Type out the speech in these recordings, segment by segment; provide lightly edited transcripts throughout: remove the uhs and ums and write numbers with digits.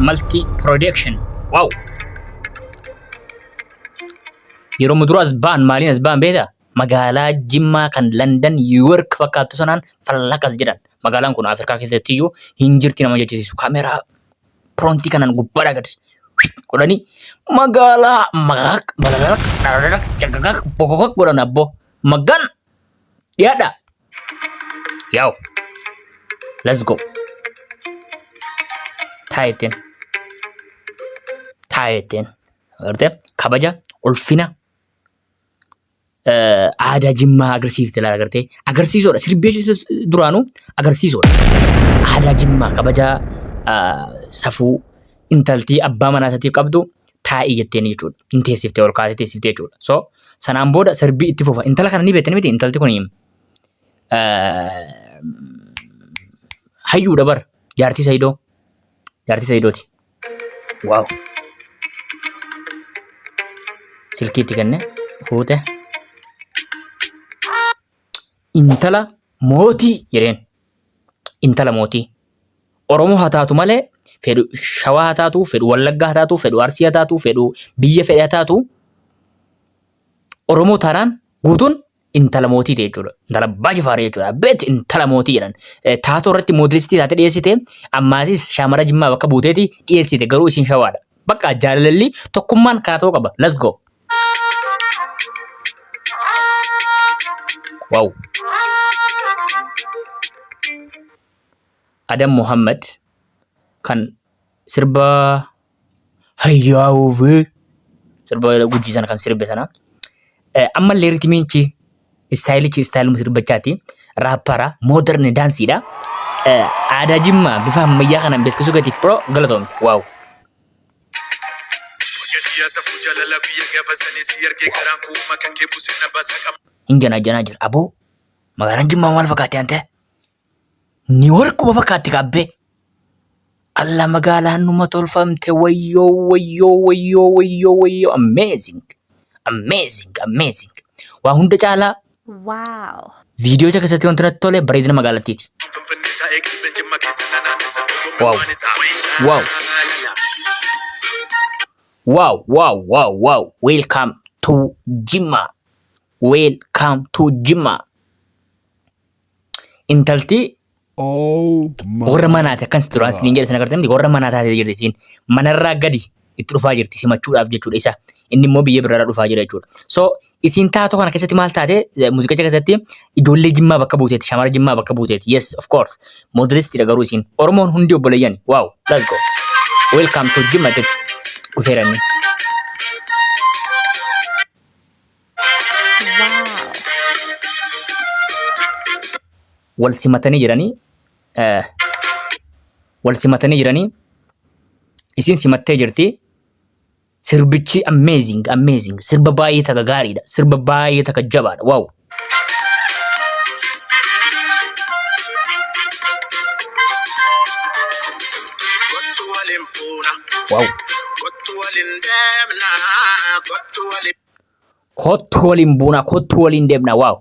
Multi Production. Wow! Yeroo dura as ba'an maaliin as ba'an beektaa? Magaalaa Jimmaa kan London York fakkaattu sanaan fallaqas jedhan. Magaalaan kun Afrikaa keessatti iyyuu hin jirti nama jechisiisu. Kaameraa piroontii kanaan gubbaadhaa gad godhanii magaalaa magaq balalaq dhalalaq caqaqaq boqoqaq godhan abboo. Magan dhiyaadha. Yaa'u. Let's go. Taa'etteen. Taa'etteen. Agartee kabaja ulfina aadaa Jimmaa agarsiifte laala agartee agarsiisoodha. Sirbi duraanuu agarsiisoodha. Aadaa Jimmaa kabaja safuu intaltii abbaa manaa isaatiif qabdu taa'ii jetteen jechuudha. Hin teessiftee ol kaatee teessiftee jechuudha. So sanaan booda sirbii itti fufa. Intala kana ni beektani miti intalti kun hayyuudha bar jaartii Sayidoo. Jaartii Sayidooti. Waaw. Silkii itti kenne fuute. Intala mootii jedheen. Intala mootii. Oromoo haa taatu malee fedhu Shawaa haa taatu, fedhu Wallaggaa haa taatu, fedhu Arsii haa taatu, fedhu biyya fedhe haa taatu Oromoo taanaan guutuun intala mootii ta'e jechuudha. Intala abbaa jifaarii jechuudha. Beet intala mootii jedhan. Taatoo irratti moodelistii taatee dhiyeessite ammaasis shaamara Jimmaa bakka buuteeti dhiyeessite garuu isin Shawaadha. Bakka jaalalli tokkummaan kana ta'uu qaba. Let's go. Wow. Adam Muhammad kan sirba hayyaa ofii sirba gujii sana kan sirbe sana. Ammallee ritimiinchi istaayilichi istaayiluma sirbachaati. Raappara moodern daansiidha. Aadaa Jimmaa bifa ammayyaa kanaan beeksisuu keetiif bro galatoomi. Waaw. Hin janaa janaa jira. Aboo magaalaan Jimmaa maal fakkaatti ante? Niiworkuma fakkaatti kaabbee. Alla magaalaan numa tolfamte wayyoo wayyoo wayyoo wayyoo wayyoo amazing amazing amazing. Waa hunda caalaa Wow. viidiyoocha keessatti wanti natti tole bareedina magaalattiiti. Wow. Wow. Wow wow wow wow welcome to Jimma. Welcome to Jimma. Intalti Oh warra my manaati akkas duraan isiniin God. jedhe sana agartee miti warra manaa taatee jirti isiin manarraa gadi itti dhufaa jirti simachuudhaaf jechuudha isa inni immoo biyya biraarraa dhufaa jira jechuudha. So isiin taatoo kana keessatti maal taate muuziqicha keessatti ijoollee Jimmaa bakka buuteeti shamara Jimmaa bakka buuteeti yes of course moodelistiidha garuu isiin Oromoon hundi obboleeyyan wow let's go welcome to Jimma jetti dhufeera inni. Wow. Wal simatanii jiranii wal simatanii jiranii isin simattee jirti. Sirbichi amazing amazing sirba baay'ee takka gaariidha sirba baay'ee takka jabaadha wow. Kottu waliin fuuna. Wow. Kottu waliin deemna. Kottu waliin. Kottu waliin buunaa kottu waliin deemnaa wow.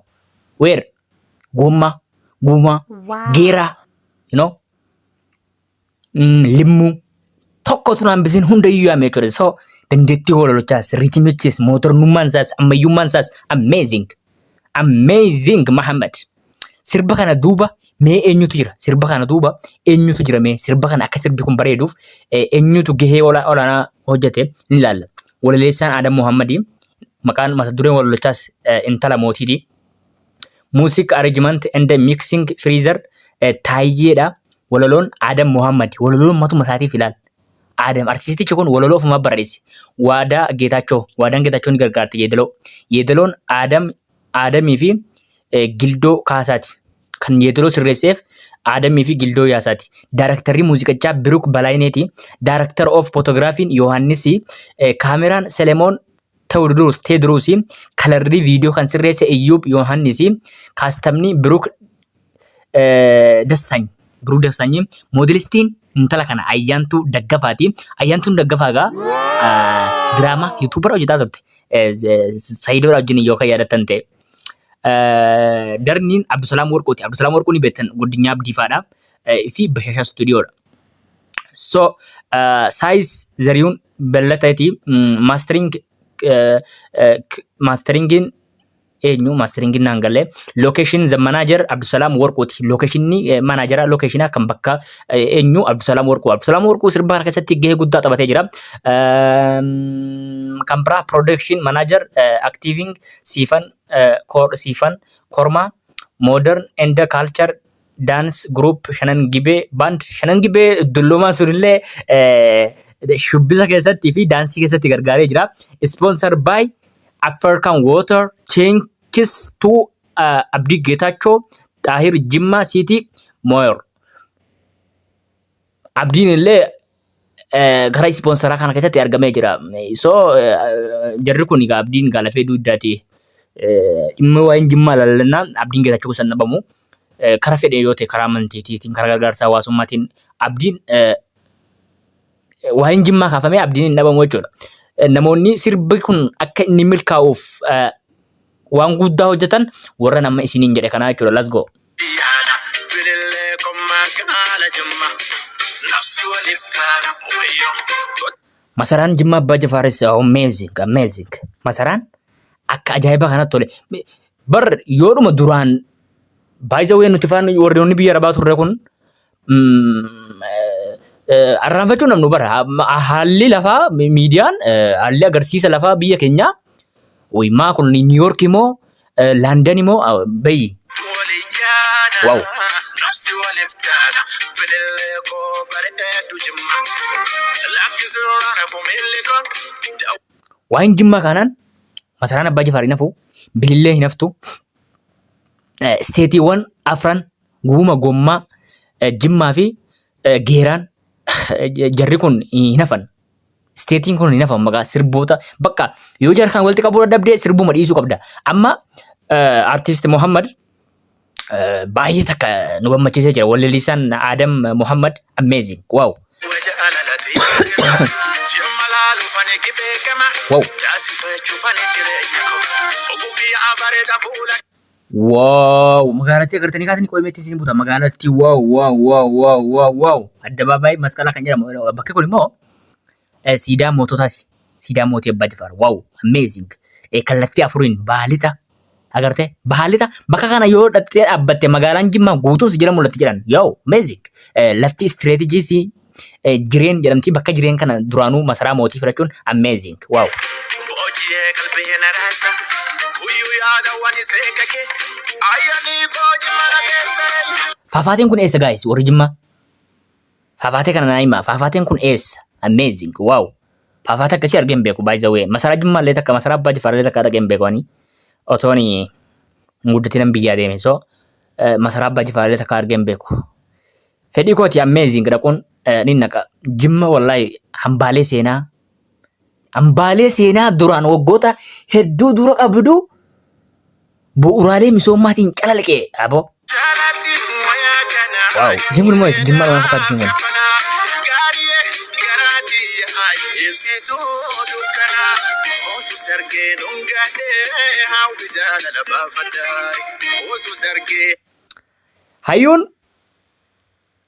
Where? Gommaa, guumaa, Wow. geeraa, you know, limmuu tokko utuu hin hambisin hundayyuu yaame jechuudha. So dandeettii hololochaas, riitimichis, mootornummaan isaas, ammayyummaan isaas amazing. Amazing Muhammad. Sirba kana duuba mee eenyutu jira? Sirba kana duuba eenyutu jira mee? Sirba kana akka sirbi kun bareeduuf eenyutu gahee olaanaa hojjete ni ilaalla. Walaleessaan Adam Muhammadii maqaan mata dureen walalochaas intala mootiiti. Music arrangement and mixing freezer Taayyeedha. Walaloon Adam Muhammad. Walaloon matuma isaatiif ilaal. Adam artistichi kun walaloo ofumaa barreesse. Waadaa Geetaachoo. Waadaan Geetaachoo ni gargaarte yeedaloo. Yeedaloon Adam Adamii fi Gildoo Kaasaati. Kan yeedaloo sirreesseef Adamii fi Gildoo Yaasaati. Daaraktarri muuziqichaa Biruk Balaayineeti. Daaraktar of footograafiin Yohaannisi. Kaameraan Selemoon Tewoodiroos Teediroos kalarrii viidiyoo kan sirreesse Iyyoob Yohaannisi. Kaastamni Biruk Dassany Biruk Dassanyi. Moodelistiin intala kana Ayyaantuu Daggafaati. Ayyaantuun Daggafaa egaa diraamaa yuutuubara hojjetaa turte. Sayidoodha wajjin yoo kan yaadattan ta'e. Darniin Abdusalaam Warquuti. Abdusalaam Warquu ni beektan guddinyaa Abdiifaadha. Fi Bashashaa Istuudiyoodha. So size Zariyuun Bellateeti mastering masteringiin eenyu, masteringiin naan galee. Location the manager Abdusalaam Warquuti. Locationii managera locationaa kan bakka eenyu? Abdusalaam Warquu. Abdusalaam Warquu sirba kana keessatti gahee guddaa taphatee jira. Kan biraa production manager activing Siifan Siifan Kormaa, modern and culture dance group Shanan Gibee band. Shanan Gibee dulloomaan sunillee shubbisa keessattii fi daansii keessatti gargaaree jira. Sponsor by African Water. Thanks to Abdii Geetaachoo Xaahir, Jimmaa City Mayor. Abdiin illee gara sponsoraa kana keessatti argamee jira. So jarri kun egaa Abdiin gaalafee dugdaati. Dhimma waa'een Jimmaa ilaalannaan Abdiin Geetaachoo gosa hin dhabamu. Kara fedhe yoo ta'e, karaa amantiitiin, karaa gargaarsa hawaasummaatiin Abdiin, waa'een Jimmaa kaafamee Abdiin hin dhabamu jechuudha. Namoonni sirbi kun akka inni milkaa'uuf waan guddaa hojjetan warra nama isiniin jedhe kanaa jechuudha. Let's go. Yaada bilillee kommaa gaala Jimma nafsi waliif taana wayyoo. Masaraan Jimmaa Abbaa Jifaaris amazing, amazing. Masaraan akka ajaa'iba kanatti tole. Bar yoodhuma duraan baay'ee nuti faan warroonni biyya arabaa turre kun arraanfachuu namnu bara haalli lafaa, miidiyaan haalli agarsiisa lafaa biyya keenyaa maa kun New York immoo London immoo bayi. Waliin yaada. Wow. Nafsi waliif taana bilillee koo bareedu Jimma lakkisuuraan fumiilli koo. Waa'een Jimmaa kanaan masaraan Abbaa Jifaar hin hafu, bilillee hin haftu. Stateiiwwan afran Guuma, Gommaa, Jimmaa fi Geeraan jarri kun hin hafan. Stateiin kun hin hafan maqaa sirboota bakka yoo jara kan walitti qabuu dadhabdee sirbuma dhiisuu qabda. Amma artist Muhammad baay'ee takka nu gammachiisee jira. Walleellisaan Adam Muhammad, amazing. Wow. Jaalalati Jimma laalufani gibeekama. Taasifachuufani jireenya koo ogummaa bareeda fuula. Wow, magaalattii agartanii kaatanii qo'imeetti isin buta magaalattii. Wow, wow, wow, wow, wow, wow. Addabaabaayii Masqalaa kan jedhamu bakki kun immoo siidaa moototaati. Siidaa mootii Abbaa Jifaar. Wow, amazing. Kallattii afuriin baalita agartee baalita bakka kana yoo dhattee dhaabbatte magaalaan Jimmaa guutuun si jala mul'atti jedhan. Yo, amazing. Lafti istiraatijiisii Jireen jedhamti, bakka Jireen kana duraanuu masaraa mootii filachuun amazing. Wow. Boojiyee qalbii na raasa guyyuu yaada wani seekake ayyanii koo Jimma na keessa. Faafaateen kun eessa, guys? Warri Jimmaa? Faafaatee kana naa himaa. Faafaateen kun eessa? Amazing. Wow. Faafaatee akkasii argee hin beeku, by the way. Masaraa Jimmaa illee takka, masaraa Abbaa Jifaar illee takka argee hin beeku ani. Otoon hin guddatin biyyaa deeme. So masaraa Abbaa Jifaar illee takka argee hin beeku. Fedhii kooti amazing dhaquun ni naqa. Jimma wallahi hambaalee seenaa. Hambaalee seenaa duraan waggoota hedduu dura qabdu bu'uuraalee misoomaatiin calalqee aboo. Jaalatti wayaa kana. Wow. Isin kun immoo Jimmaa waan fakkaatu isin kun. Gaariye garaatii ibsituu dukkanaa Osu sargee dhungaadhee hawwi jaalala baafadhaa Osu sargee. Hayyuun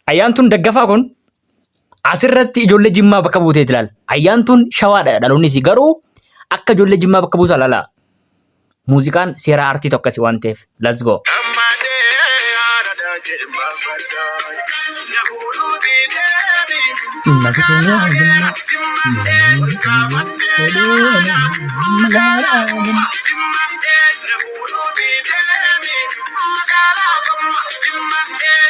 Ayyaantuun Daggafaa kun asirratti ijoollee Jimmaa bakka buuteeti ilaala. Ayyaantuun Shawaadha dhaloonni isii, garuu akka ijoollee Jimmaa bakka buusaa ilaala. Muuziqaan seera aartii tokko akkasii waan ta'eef. Let's go. Gammadee haadha baafadhaa Na fuudhuutii deemi magaalaa geera Jimmattee olkaafattee yaada magaalaa gomma Jimmattee na fuudhuutii deemi magaalaa gomma Jimmattee.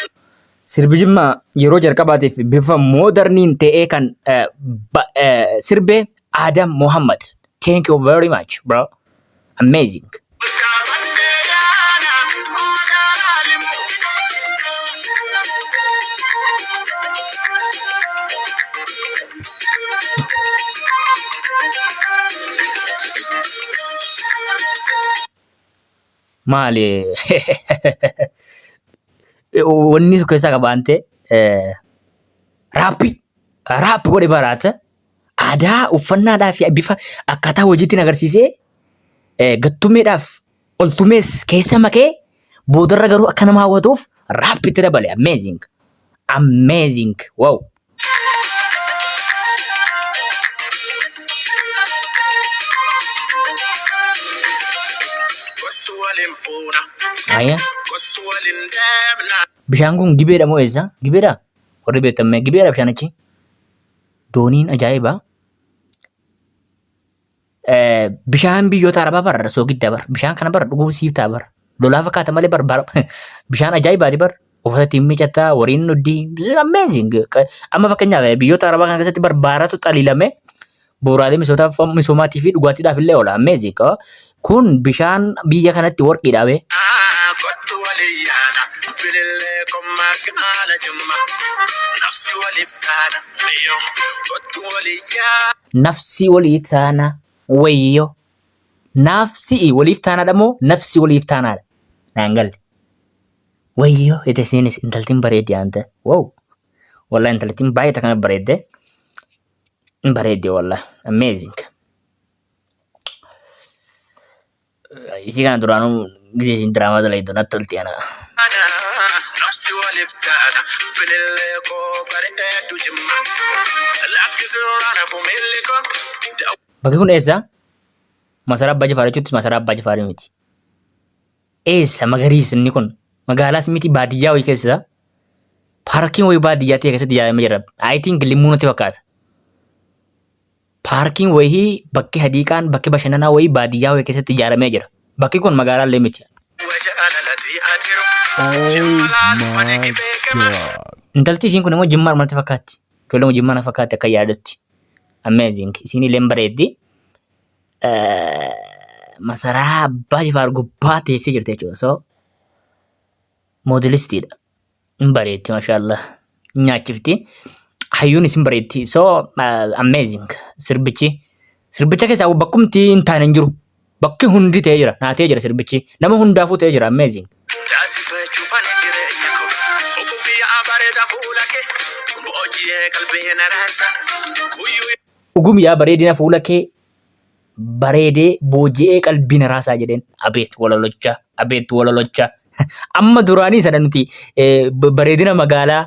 Sirbi Jimmaa yeroo jalqabaatiif bifa moderniin ta'ee kan sirbe Adam Muhammad. Thank you very much, bro. Amazing. Olkaafattee yaada magaalaa limuu. Maali? Wanni sun keessaa qabaante rap rap godhe baraata. Aadaa uffannaadhaa fi bifa akkaataa hojiitiin agarsiisee gattumeedhaaf oltumees keessa makee boodarra garuu akka nama hawwatuuf rap itti dabale. Amazing. Amazing. Wow. waliin buuna. Ayya. Kottu waliin deemna. Bishaan kun gibeedha moo eessa? Gibeedha? Warri beektan mee gibeedha bishaanichi? Dooniin ajaa'iba. Bishaan biyyoota Arabaa bara soogidda bara. Bishaan kana bara dhuguu siif ta'a bara. Lolaa fakkaata malee bara bara bishaan ajaa'ibaati bara. Uffata ittiin miiccataa, wariin nuddii. Amazing. Amma fakkeenyaaf biyyoota Arabaa kana keessatti barbaaratu xaliilame bu'uuraalee misoomaatii fi dhugaatiidhaaf illee oola. Amazing. Kun bishaan biyya kanatti warqiidha bee. Kottu waliin yaana. Bilillee kommaa gaala jimma. Nafsi waliif taana. Kottu waliin yaana. Nafsi walii taana wayyo. Nafsi waliif taanaadha moo nafsi waliif taanaadha? Naan galle. Wayyo ite isiinis intaltiin bareeddi aante. Wow. Wallahi intaltiin baay'ee takana bareedde. Hin bareeddi wallahi. Amazing. Isii kana duraanuu gisee isiin diraamaa dalaydu natti tolti ana. Nafsi waliif taana. Bilillee koo bareeddu jimma. Lakkisirraa nafu miilli koo. Bakki kun eessa? Masaraa Abbaa Jifaar jechuutti masaraa Abbaa Jifaar miti. Eessa magariisa inni kun? Magaalaas miti baadiyyaa wayii keessa. Paarkiin wayii baadiyyaa ta'e keessatti ijaaramee jira. I think limmuu natti fakkaata. Paarkiin wayii bakki hadiiqaan bakki bashannanaa wayii baadiyyaa wayii keessatti ijaaramee jira. Bakki kun magaalaa illee miti. Oh my god. Intalti isiin kun immoo jimmaa natti fakkaatti. Ijoolleen jimmaa na fakkaatti akka yaadatti. Amazing. Isiin illee bareeddi. Masaraa Abbaa Jifaar gubbaa teessee jirti jechuudha. So moodelistiidha. Hin bareeddi maashaallah. Hin nyaachifti. Hayyuun isin bareeddi. So amazing. Sirbichi. Sirbicha keessaa bakkumti hin taane hin jiru. Bakki hundi ta'ee jira. Naa ta'ee jira sirbichi. Nama hundaafuu ta'ee jira. Amazing. Taasifachuufani jireenya koo. Ogummiyaa bareeda fuula kee. Booji'ee qalbii na raasa. Guyyuu Ugum yaa bareedina fuula kee bareedee booji'ee qalbii na raasaa jedheen. Abeet walalocha. Abeet walalocha. Amma duraanii sana nuti bareedina magaalaa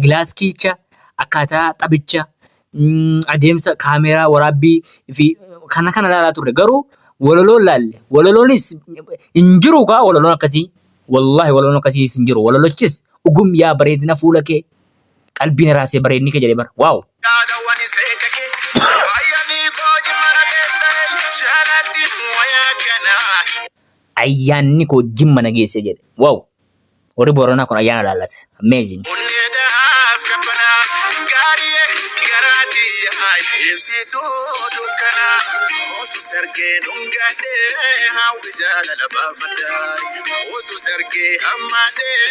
gilaaskiicha akkaataa taphicha adeemsa kaameeraa waraabbii fi kana kana ilaalaa turre. Garuu walaloon laalle. Walaloonis hin jiru kaa walaloon akkasii. Wallaahi walaloon akkasii hin jiru. Walalochis ugum yaa bareedina fuula kee qalbii na raasee bareedni kee jedhee bara. Waaw. Yaadawwan seeka kee. Ayyaanni koo jimma na geesse. Jaalatti wayaa kanaa. Ayyaanni koo jimma na geesse jedhe. Waaw. Warri Booranaa kun ayyaana laallata. Amazing. Onneedhaaf qabbanaa gaarii garaatii ibsituu dukkanaa osoo sargee dhungadhee hawwi jaalala baafadhaa osoo sargee hammadhee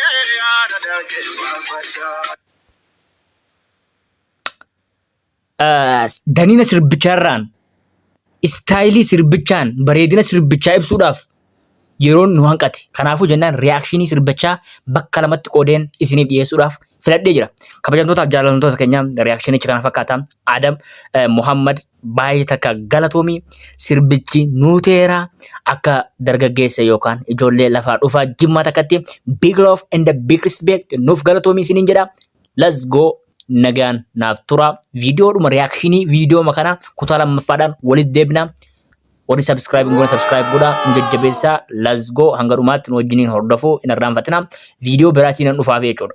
haadha daakee baafadhaa. Daniina sirbichaarraan istaayilii sirbichaan bareedina sirbichaa ibsuudhaaf yeroon nu hanqate. Kanaafuu jennaan riyaakshinii sirbichaa bakka lamatti qoodeen isiniif dhiyeessuudhaaf filadhee jira. Kabajamtootaaf jaallatamtoota keenya riyaakshinichi kana fakkaata. Adam Muhammad baay'ee takka galatoomii sirbichi nuuteera akka dargaggeessa yookaan ijoollee lafaa dhufaa jimmaa takkatti big love and big respect nuuf galatoomii isiniin jedha. Let's go nagaan naaf tura. Viidiyoodhuma reakshinii viidiyooma kana kutaa lammaffaadhaan walitti deebina. Warri subscribe hin goone subscribe godhaa nu jajjabeessaa. Let's go hanga dhumaatti nu wajjiniin hordofuu hin irraanfatina. Viidiyoo biraatiin nan dhufaaf jechuudha.